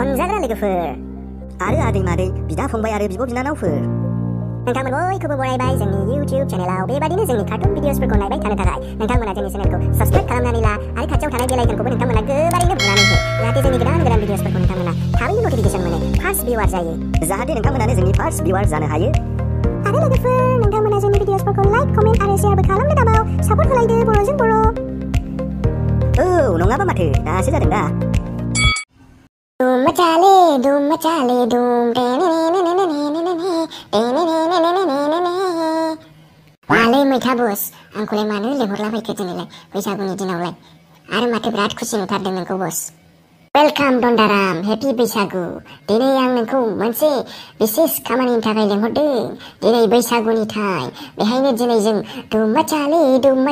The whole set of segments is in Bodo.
अनजाग्रा लोगोफोर आरो आदै मादै बिदा फंबाय आरो बिब' बिनानावफोर नोंथांमोन बयखौबो बरायबाय जोंनि YouTube चेनेलाव बेबादिनो जोंनि कार्टुन भिडिअसफोरखौ नायबाय थानो थाखाय नोंथांमोना जोंनि चेनेलखौ साबस्क्राइब खालामनानै ला आरो खाथियाव थानाय बेल आइकनखौबो नोंथांमोना गोबारैनो बुनानै हो जाहाथे जोंनि गोदान भिडिअसफोरखौ नोंथांमोना थाबैनो नटिफिकेसन मोनो फार्स्ट भिउआर जायो जाहाथे नोंथांमोनानो जोंनि फार्स्ट भिउआर जानो हायो आरो लोगोफोर नोंथांमोना जोंनि भिडिअसफोरखौ लाइक कमेन्ट आरो शेयारबो खालामनो दाबाव सापर्ट होलायदो बर'जों बर' औ नङाबा माथो दासो जादों दा धूम मचाले धूम मालै मैथा बस आंखौलाय मानो लेंहरलाबायखो दिनैलाय बैसागुनि दिनावलाय आरो माथो बिराद खुसि नुथारदों नोंखौ बस वेलकाम दन्दाराम हेपि बैसागु दिनै आं नोंखौ मोनसे बिसेस खामानिनि थाखाय लेंहरदों दिनै बैसागुनि टाइम बेहायनो दिनै जों धूम मचाले धूम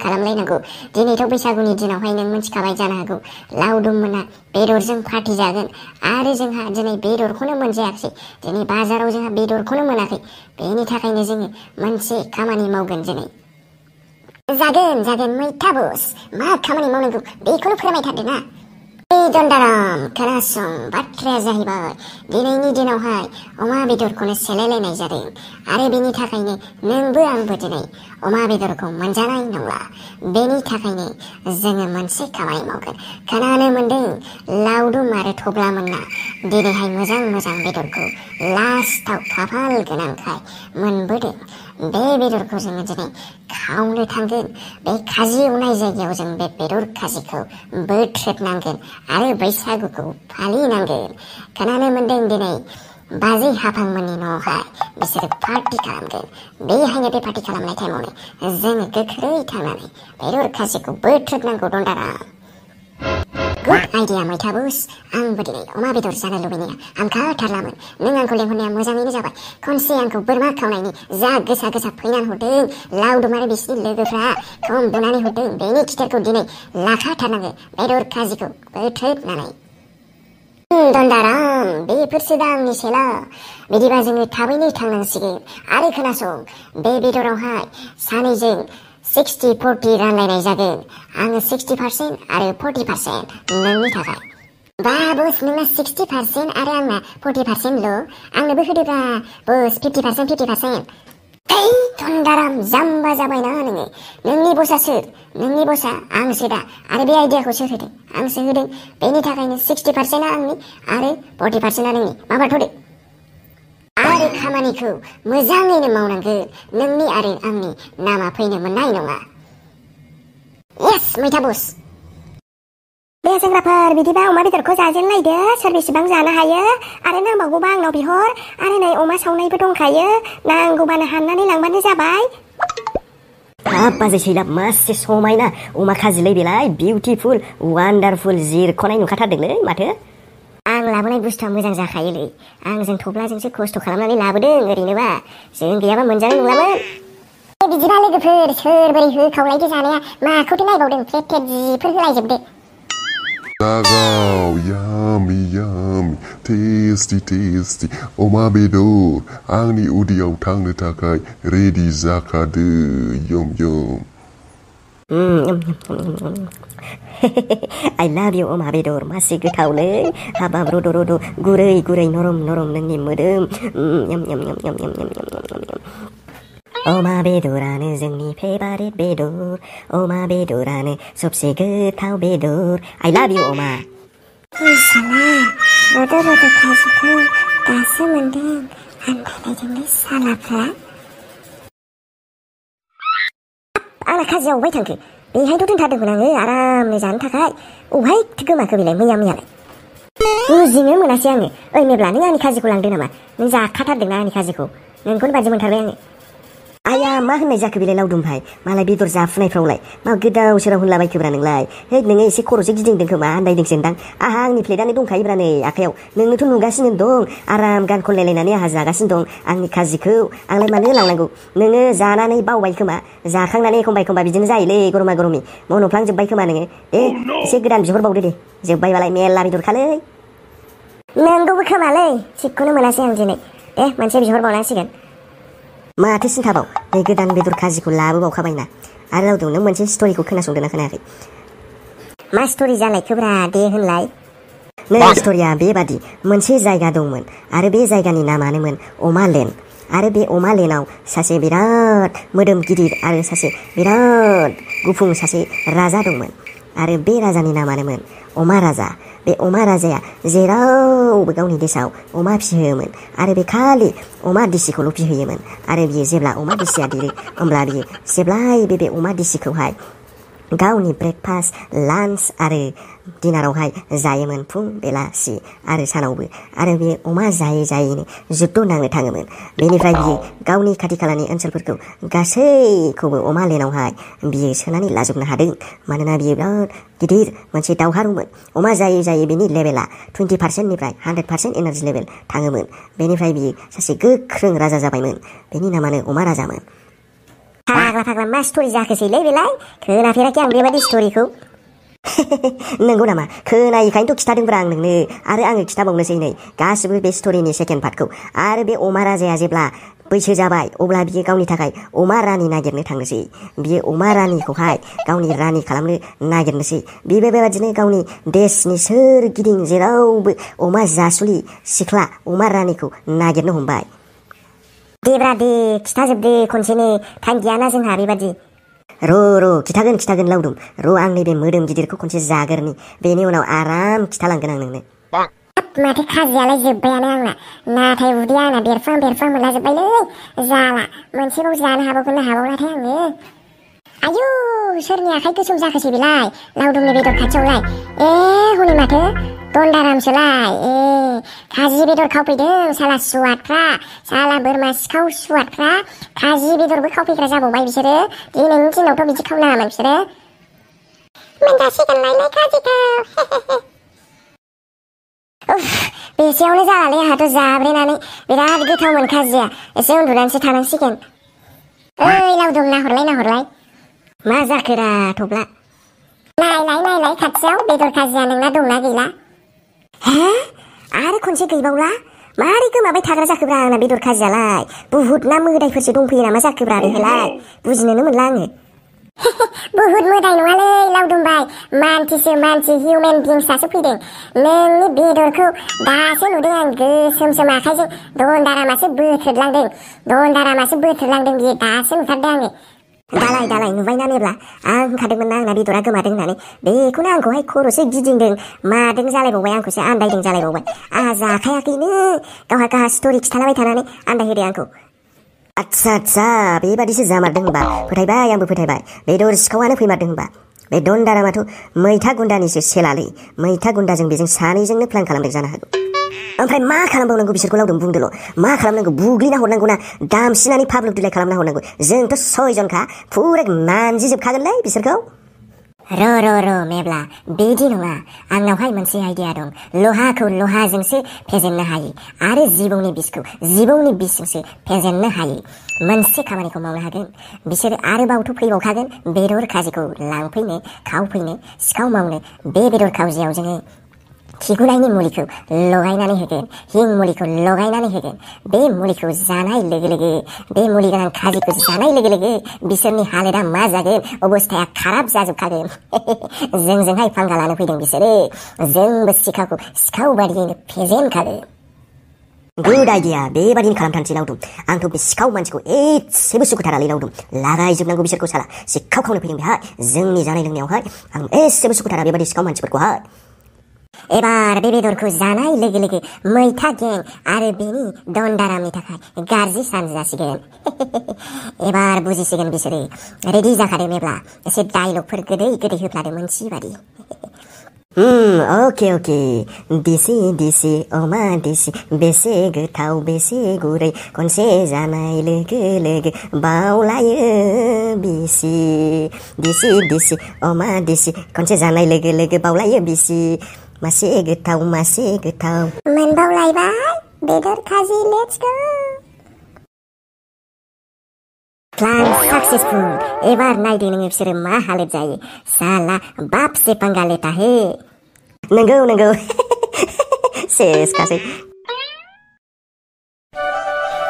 खालामलायनांगौ दिनैथ' बैसागुनि दिनावहाय नों मिथिखाबाय जानो हागौ लावदुम मोना बेदरजों पार्टि जागोन आरो जोंहा दिनै बेदरखौनो मोनजायाखै दिनै बाजाराव जोंहा बेदरखौनो मोनाखै बेनि थाखायनो जोङो मोनसे खामानि मावगोन दिनै जागोन मैथा बस मा खामानि मावनांगौ बेखौनो फोरमायथारदो ना दन्दाराम खोनासं बाथ्राया जाहैबाय दिनैनि दिनावहाय अमा बेदरखौनो सेलायलायनाय जादों आरो बेनि थाखायनो नोंबो आंबो दिनै अमा बेदरखौ मोनजानाय नंला बेनि थाखायनो जोङो मोनसे खामानि मावगोन खोनानो मोन्दों लावदुम आरो थब्ला मोनना दिनैहाय मोजां बेदरखौ लास्टाव खाफाल गोनांखाय मोनबोदों बे बेदरखौ जोङो दिनै खावनो थांगोन बे खाजि एवनाय जायगायाव जों बे बेदर खाजिखौ बोथ्रोदनांगोन आरो बैसागुखौ फालिनांगोन खोनानो मोन्दों दिनै बाजै हाफांमोननि न'आवहाय बिसोरो पार्टि खालामगोन बेहायनो बे पार्टि खालामनाय टाइमावनो जोङो गोख्रै थांनानै बेदर खाजिखौ बोथ्रोदनांगौ दन्दाराम गुड आइडिया मैथा बस आंबो दिनै अमा बेदर जानो लुबैनाया हामखाथारलामोन नों आंखौ लेंहरनाया मोजाङैनो जाबाय खनसे आंखौ बोरमा खावनायनि जा गोसा फैनानै हरदों लावदुम आरो बिसिनि लोगोफ्रा खम बुनानै हरदों बेनि खिथेरखौ दिनै लाखाथारनांगौ बेदर खाजिखौ बोथ्रोदनानै दन्दाराम बेफोरसो दा आंनि सेला बिदिबा जोङो थाबैनो थांनांसिगोन आरो खोनासं बे बेदरावहाय सानैजों 60-40 रानलायनाय जागोन आङो 60% आरो 40% नोंनि थाखाय बा बस नोंना 60% आरो आंना 40%ल' आंनोबो होदोब्रा बस 50% दन्दाराम जाम्बा जाबायना नोङो नोंनि बसआ सोर नोंनि बसआ आंसो दा आरो बे आइडियाखौ सोर होदों आंसो होदों बेनि थाखायनो 60%आ आंनि आरो 40%आ नोंनि माबाथ'दो आरो खामानिखौ मोजाङैनो मावनांगोन नोंनि आरो आंनि नामा फैनो मोननाय नङा येस मैथा बस दे सेंग्राफोर बिदिबा अमा बेदरखौ जाजेनलायदो सोर बेसेबां जानो हायो आरो नांबावगौबा आंनाव बिहर आरो नै अमा सावनायबो दंखायो नांगौबानो हाननानै लांबानो जाबाय हाब बाजै सैलाब मासे समायना अमा खाजिलै बेलाय बिउटिफुल वान्डारफुल जिरख'नाय नुखाथारदोंलै माथो आं लाबोनाय बुस्थुआ मोजां जाखायोलै आंजों थब्लाजोंसो खस्थ' खालामनानै लाबोदों ओरैनोबा जों गैयाबा मोनजानाय नंलामोन बिदिबा लोगोफोर सोर बोरै होखावलायदो जानाया माखौथो नायबावदों फ्लेट जिफोर होलायजोबदो Wow, yummy, tasty अमा बेदर आंनि उदैयाव थांनो थाखाय रेडि जाखादो यम I love you अमा बेदर मासे गोथावलै हाबाब रद' गुरै नरम नोंनि मोदोम अमा बेदरानो जोंनि फेभारेट बेदर अमा बेदरानो सबसे गोथाव बेदर I love you अमा साला रद' खाजिखौ दासो मोनदों आन्दायनायजोंनो सालाफ्रा आंना खाजिया अबहाय थांखो बेहायथ' दोनथारदोंमोन आङो आरामनो जानो थाखाय अबहायथो गोमाखो बेलाय मैयालाय बुजिनो मोनासै आङो ओइ मेब्ला नों आंनि खाजिखौ लांदो नामा नों जाखाथारदोंना आंनि खाजिखौ नोंखौनो बादि मोनथारबाय आङो आया मा होननाय जाखो बेलाय लावदुम भाई मालाय बेदर जाफुनायफ्रावलाय मा गोदाव सोराव होनलाबायखोब्रा नोंलाय है नोङो एसे खर'सो गिदिंदों खोमा आन्दायदोंसोनदां आहा आंनि प्लेटानो दंखायोब्रा नै आखायाव नोंनोथ' नुगासिनो दं आराम गान खनलायलायनानै आहा जागासिनो दं आंनि खाजिखौ आंलाय मानो लांनांगौ नोङो जानानै बावबाय खोमा जाखांनानै एखमबा बिदिनो जायोलै गरमा गरमि मन'फ्लांजोब्बाय खोमा नोङो दे एसे गोदान बिहरबावदो दे जोब्बायबालाय मेरला बेदरखालै नंगौबो खोमालै थिगखौनो मोनासै आं दिनै दे मोनसे बिहरबावनांसिगोन माथो सिन्थाबाव बे गोदान बेदर खाजिखौ लाबोबावखाबायना आरो लावदुम नों मोनसे स्ट'रिखौ खोनासंदोंना खोनायाखै मा स्ट'रि जालायखोब्रा दे होनलाय नै स्ट'रिया बेबादि मोनसे जायगा दंमोन आरो बे जायगानि नामानोमोन अमालेन्ड आरो बे अमालेन्डआव सासे बिराद मोदोम गिदिर आरो सासे बिराद गुफुं सासे राजा दंमोन आरो बे राजानि नामानोमोन अमा राजा बे अमा राजाया जेरावबो गावनि देशआव अमा फिसियोमोन आरो बे खालि अमा दिसिखौल' फिसियोमोन आरो बियो जेब्ला अमा दिसिया देरो होमब्ला बियो जेब्लायबो बे अमा दिसिखौहाय गावनि ब्रेकफास्ट लान्च आरो डिनारावहाय जायोमोन फुं बेलासि आरो सानावबो आरो बे अमा जायै जायैनो जुद्ध नांनो थाङोमोन बेनिफ्राय बियो गावनि खाथि खालानि ओनसोलफोरखौ गासैखौबो अमालेन्डआवहाय बियो सोनानै लाजोबनो हादों मानोना बियो बिराद गिदिर मोनसे दावहारुमोन अमा जायै जायै बिनि लेभेला 20%निफ्राय 100% एनार्जि लेभेल थाङोमोन बेनिफ्राय बियो सासे गोख्रों राजा जाबायमोन बेनि नामानो अमा राजामोन फाग्ला मा स्ट'रि जाखोसैलै बेलाय खोनाफेराखै आं बेबादि स्ट'रिखौ नंगौ नामा खोनायैखायनोथ' खिथादोंब्रा आं नोंनो आरो आङो खिथाबावनोसै नै गासिबो बे स्ट'रिनि सेकेन्ड पार्टखौ आरो बे अमा राजाया जेब्ला बैसो जाबाय अब्ला बियो गावनि थाखाय अमा रानि नागिरनो थांनोसै बियो अमा रानिखौहाय गावनि रानि खालामनो नागिरनोसै बियो बेबादिनो गावनि देशनि सोरगिदिं जेरावबो अमा जासुलि सिख्ला अमा रानिखौ नागिरनो हमबाय देब्रा दे खिथाजोबदो खनसेनो टाइम गैयाना जोंहा बेबादि र' खिथागोन लावदुम र' आं नैबे मोदोम गिदिरखौ खनसे जागोरनि बेनि उनाव आराम खिथालांगोन आं नोंनो माथो खाजियालाय जोब्बायानो आंना नाथाय उदैया आंना बेरफां मोनला जोब्बायलै जाला मोनसेबाव जानो हाबावलाथाय आङो आयु सोरनि आखाइ गोसोम जाखोसै बेलाय लावदुमनि बेदर खाथियावलाय हनै माथो दन्दारामसोलाय खाजि बेदर खावफैदों साला सुवादफ्रा साला बोरमा सिखाव सुवादफ्रा खाजि बेदरबो खावफैग्रा जाबावबाय बिसोरो दिनैनि दिनावथ' बिदि खावनाङामोन बिसोरो मोनजासिगोनलाय खाजिखौ बेसेयावनो जालालै आंहाथ' जाब्रेनानै बिराद गोथावमोन खाजिया एसे उन्दुनानैसो थानांसिगोन ओइ लावदुम नाहरलाय मा जाखोरा थब्ला नायलाय खाथियाव बेदर खाजिया नोंना दंना गैला आरो खनसे गैबावला मारै गोमाबाय थाग्रा जाखोब्रा आंना बेदर खाजियालाय बुहुत ना मोदायफोरसो दंफैयो नामा जाखोब्रा बेहाय बुजिनोनो मोनला आङो बुहुत मोदाय नङालै लावदुमबाय मानसि हिउमेन बिंसासो फैदों नोंनि बेदरखौ दासो नुदों आं गोसोम आखाइजों दन्दारामासो बोथ्रोदलांदों बियो दासो नुथारदों आङो दालाय नुबायना मेब्ला आं होनखादोंमोन ना आंना बेदरा गोमादों होननानै बेखौनो आंखौहाय खर'सो गिदिंदों मादों जालायबावबाय आंखौसो आन्दायदों जालायबावबाय आंहा जाखायाखैनो गावहा स्ट'रि खिथालाबाय थानानै आन्दायहोदो आंखौ आच्छा बेबादिसो जामारदों होनबा फोथायबाय आंबो फोथायबाय बेदर सिखावानो फैमारदों होनबा बे दन्दारामाथ' मैथा गुन्दानिसो सेलालै मैथा गुन्दाजों बेजों सानैजोंनो प्लान खालामदों जानो हागौ ओमफ्राय मा खालामबावनांगौ बिसोरखौ लावदुम बुंदोल' मा खालामनांगौ बुग्लिना हरनांगौ ना दामसिनानै फाब्लिक दिलाय खालामना हरनांगौ जोंथ' सयजनखा फुरा मानजिजोबखागोनलै बिसोरखौ र' मेब्ला बिदि नङा आंनावहाय मोनसे आइडिया दं लहाखौ लहाजोंसो फेजेननो हायो आरो जिबौनि बिसजोंसो फेजेननो हायो मोनसे खामानिखौ मावनो हागोन बिसोरो आरोबावथ' फैबावखागोन बेदर खाजिखौ लांफैनो खावफैनो सिखाव मावनो बे बेदर खावजियाव जोङो खिगुनायनि मुलिखौ लगायनानै होगोन हिं मुलिखौ लगायनानै होगोन बे मुलिखौ जानाय लोगो लोगो बे मुलि गोनां खाजिखौ जानाय लोगो लोगो बिसोरनि हालोदा मा जागोन अबस्थाया खाराब जाजोबखागोन जोंजोंहाय फांगा लानो फैदों बिसोरो जोंबो सिखाव बादियैनो फेजेनखागोन गुड आइडिया बेबादिनो खालामथारनोसै लावदुम आंथ' बे सिखाव मानसिखौ एसेबो सुखुथारालै लावदुम लागायजोबनांगौ बिसोरखौ साला सिखाव खावनो फैदों बेहाय जोंनि जानाय लोंनायावहाय आं एसेबो सुखुथारा बेबादि सिखाव मानसिफोरखौहाय एबार बे बेदरखौ जानाय लोगो लोगो मैथा गें आरो बेनि दन्दारामनि थाखाय गाज्रि सान जासिगोन एबार बुजिसिगोन बिसोरो रेडि जाखादों मेब्ला एसे डायलगफोर गोदै होफ्लादों मोनसि बादि अके दिसि अमा दिसि बेसे गोथाव बेसे गुरै खनसे जानाय लोगो लोगो बावलायो बिसि दिसि अमा दिसि खनसे जानाय लोगो लोगो बावलायो बिसि मासे गोथाव मोनबावलायबाय बेदर खाजि लेट्स गो प्लान सक्सेसफुल एबार नायदो नोङो बिसोरो मा हालोद जायो साला बाप से पंगा लेता है नंगौ सेसखासै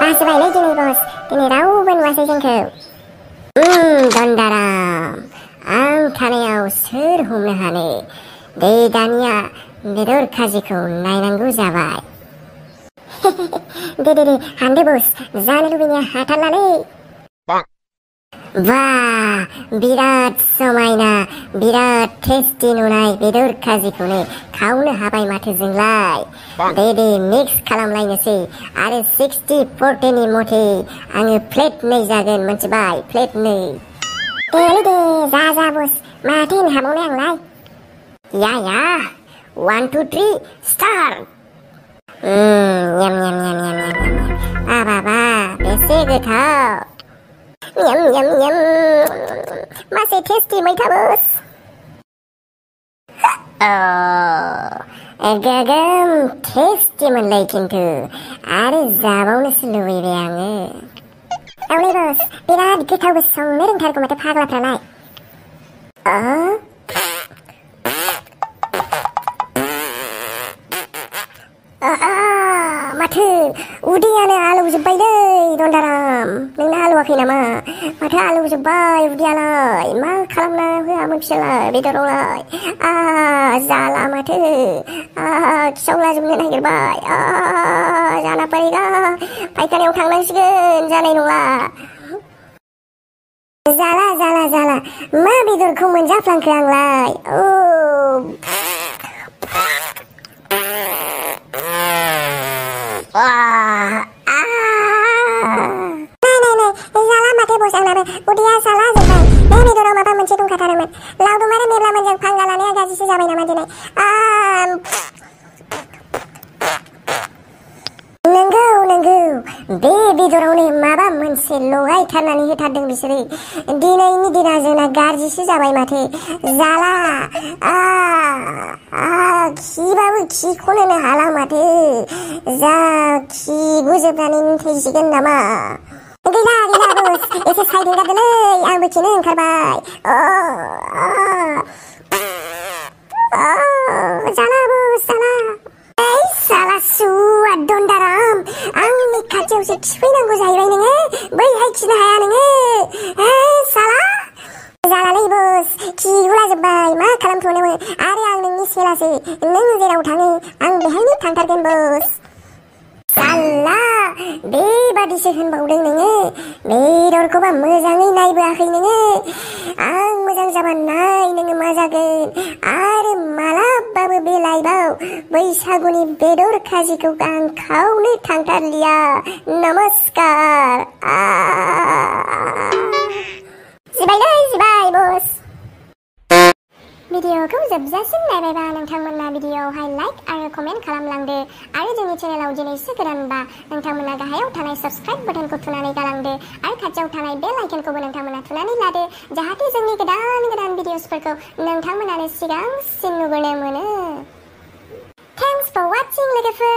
बासोबायलै दिनै रावबो नुवासै जोंखौ दन्दाराम आं थानायाव सोर हमनो हानो दे दानिया बेदर खाजिखौ नायनांगौ जाबाय। दे हानदो बस, जानो लुबैनाया हाथारलालै। वाह, बिराद समायना, बिराद टेस्टि नुनाय बेदर खाजिखौनो खावनो हाबाय माथो जोंलाय। दे मिक्स खालामलायनोसै आरो 60-40 मथे आङो प्लेट 2 जागोन, मोनथिबाय? प्लेट 2। दे जा बस, माथो होनो हाबावनो आंलाय। या 1 2 3 स्टार्ट। यम बाबा बेसे गोथाव। यम मासे टेस्टि मैथा बस। गोगोम टेस्टि मोनलै खिन्थु, आरो जाबावनोसो लुबैबाय आङो। औलै बस, बिराद गोथावबो संनो रोंथारगौ माथो फाग्लाफ्रालाय। माथो उदैयानो आलौजोब्बायलै दन्दाराम, नोंना आलौवाखै नामा? माथो आलौजोब्बाय उदैयालाय, मा खालामना होआमोन बिसोरलाय बेदरावलाय? जाला माथो, खिसाव लाजोबनो नागिरबाय। जाना पारेगा, फायखानायाव थांनांसिगोन, जानाय नंला। जाला मा बेदरखौ मोनजाफ्लांखो आंलाय? जाला माथो बस, आंनाबो उदैया जाला जोब्बाय। बे बेदराव माबा मोनसे दंखाथारोमोन। लावदुम आरो मेरलामोनजों फांगा लानाया गाज्रिसो जाबाय नामा दिनै? नंगौ, बे बेदरावनो माबा मोनसे लगायथारनानै होथारदों बिसोरो। दिनैनि दिना जोंना गाज्रिसो जाबाय माथो। जाला, खिबाबो खिखौनो हाला माथो। जा खिगुजोबनानै थैसिगोन नामा? गैला बस, एसे साइड ओंखारदोलै, आंबो खिनो ओंखारबाय। जाला बस, जाला। साला सुवा दन्दाराम, आंनि खाथियावसो खिफैनांगौ जाहैबाय नोङो, बैहाय खिनो हाया नोङो। साला जालालै बस, खिगुलाजोब्बाय, मा खालामथ'नो आरो आं नोंनि सेलासो, नों जेराव थाङो आं बेहायनो थांथारगोन बस। साला बेबादिसो होनबावदों नोङो? बेदरखौबा मोजाङै नायबोआखै नोङो? आं मोजां जाबा नाय नोङो मा जागोन। आरो मालाबाबो बे लाइफआव बैसागुनि बेदर खाजिखौ आं खावनो थांथारलिया। नमस्कार। जिबाय बस। भिडिअखौ जोबजासिम नायबायबा नोंथांमोना भिडिअआवहाय लाइक आरो कमेन्ट खालामलांदो, आरो जोंनि चेनेलाव दिनैसो गोदानबा नोंथांमोना गाहायाव थानाय साबस्क्राइब बाटनखौ थुनानै गालांदो, आरो खाथियाव थानाय बेल आइकनखौबो नोंथांमोना थुनानै लादो, जाहाथे जोंनि गोदान भिडिअसफोरखौ नोंथांमोनानो सिगांसिन नुग्रोनो मोनो। थेंक्स फर वाचिं लोगोफोर।